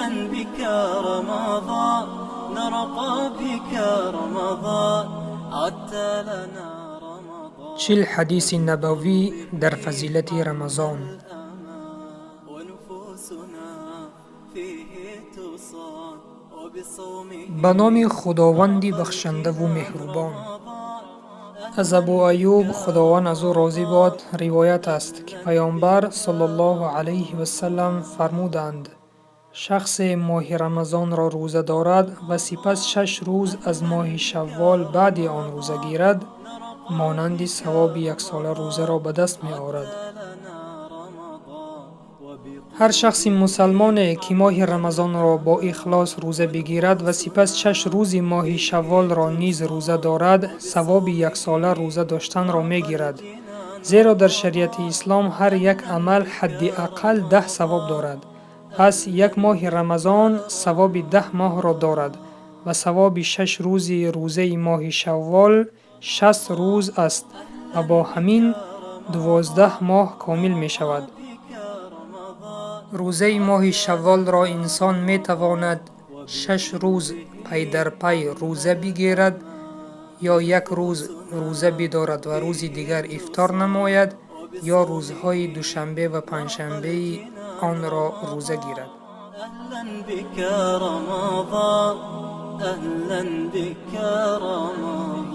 أهلا بك رمضان، نرقى بك رمضان، عدت لنا رمضان. 40 ҳадиси набавӣ дар фазилати Рамазон. ونفوسنا فيه تصان وبصومه. Ба номи Худованди бахшандаву меҳрубон. Аз Абу Аюб, Худованд аз ӯ розӣ бод, ривоят аст, ки Паёмбар саллаллоҳу алайҳи васаллам фармуданд: «Шахсе моҳи Рамазонро рӯза дорад ва сипас 6 рӯз аз моҳи Шаввол баъди он рӯза гирад, монанди савоби яксола рӯзаро ба даст меорад». Ҳар шахси мусалмоне, ки моҳи Рамазонро бо ихлос рӯза бигирад ва сипас 6 рӯзи моҳи Шавволро низ рӯза дорад, савоби яксола рӯза доштанро мегирад, зеро дар шариати ислом ҳар як амал ҳадди ақал 10 савоб дорад. Пас як моҳи Рамазон савоби 10 моҳро дорад ва савоби 6 рӯзи рӯзаи моҳи Шаввол 60 рӯз аст ва бо ҳамин 12 моҳ комил мешавад. Рӯзаи моҳи Шавволро инсон метавонад 6 рӯз пай дар пай рӯза бигирад ё як рӯз рӯза бидорад ва рӯзи дигар ифтор намояд, ё рӯзҳои душанбе ва панҷшанбеи онро рӯза гирад. أهلا بك رمضان، أهلا بك رمضان.